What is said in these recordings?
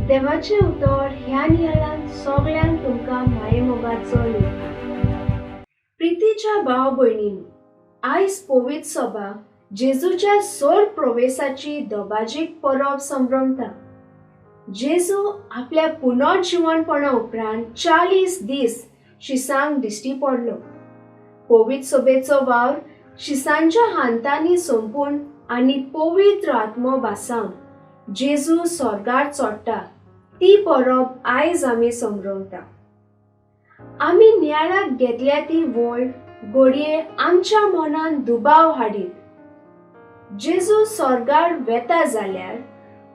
देवाचें उतर ह्या नियाळान सगल्यांक तुमकां मायेमोगाचो येवकार. प्रितीच्या भाव भयणींनी, आयज पवित्र सभा जेजूच्या सोर प्रवेसाची दबाजीक परब संभ्रमता. जेजू आपल्या पुनर्जिवनपणा उपरांत 40 दीस शिसांक दिश्टी पडलो. पवित्र सभेचो वावर शिसांच्या हातांनी सोंपून आनी पवित्र आत्मो भासावन जेजू स्वर्गार चडटा ती परब आयज आमी संभ्रमता. आमी नियाळाक घेतल्या ती वळ घडये आमच्या मनान दुबाव हाडीत. जेजू स्वर्गार वेता जाल्यार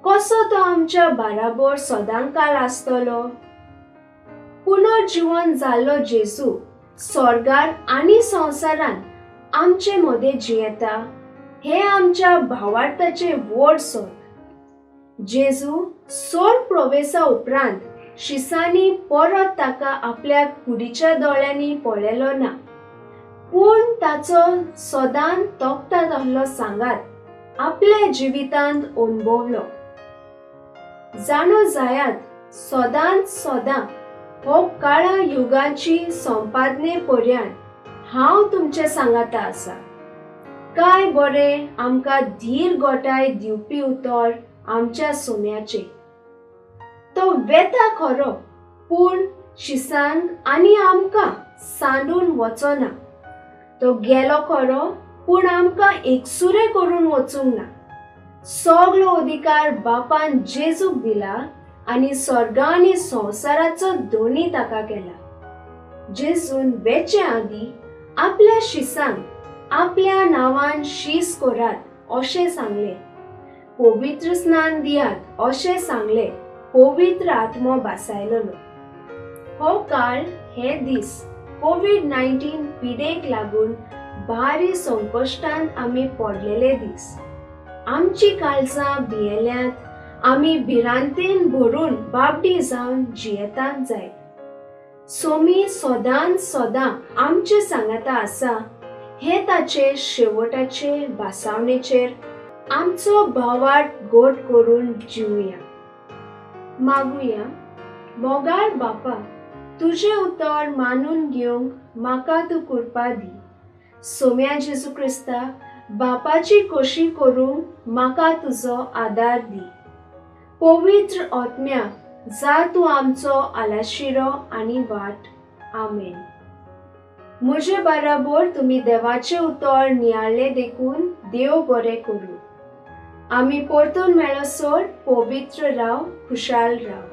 कसो तो आमच्या बाराबर सदांकाळ आसतलो? पुनर्जिवन जाल्लो जेजू स्वर्गार आनी संवसारान आमचे मदें जियेता हें आमच्या भावार्थाचें व्हड सत. जेजू सोर प्रवेसा उपरांत शिसांनी परत ताका आपल्या कुडीच्या दोळ्यांनी पळयलो ना, पूण ताचो सदांच तोखता तसलो सांगात आपल्या जिवितांत अणभवलो. जाणो जायात, सदांच सदां हो काळा युगाची संपादने पर्यंत हांव तुमचे सांगाता आसा. काय बरें आमकां धीर गोटाय दिवपी उतर आमच्या सोम्याचे. तो वेता खरो, पूण शिसांक आनी आमकां सांडून वचना. तो गेलो खरो, पूण आमकां एकसुरे करून वचूंक ना. सगलो अधिकार बापान जेजूक दिला आनी स्वर्गा आनी संवसाराचो धनी ताका केला. जेजून वेचे आदीं आपल्या शिसांक आपल्या नांवान शीस करात अशें सांगलें, पवित्र स्नान दियात अशें सांगलें, पवित्र आत्मो भासायलेलो. हो काळ हे दीस कोवीड-19 पिडेक लागून भारी संकश्टांत आमी पडलेले दीस. आमची काळजां भियेल्यांत, आमी भिरांतेन भरून बाबडी जावन जियेतात जायत. सोमी सदांच सदां आमचे सांगाता आसा हे ताचे शेवटाचे भासावणेचेर आमचो भावार्थ गोट करून जिवया. मागुया. मोगाळ बापा, तुजें उतर मानून घेवंक म्हाका तूं कृपा दी. सोम्या जेजू क्रिस्ता, बापाची खोशी करूंक म्हाका तुजो आदार दी. पवित्र आत्म्या, जा तूं आमचो आलाशिरो आनी वाट. आमेन. म्हजे बराबर तुमी देवाचें उतर नियाळ्ळें देखून देव बरें करूं. आमी परतून मेळसर पवित्र राव, खुशाल राव.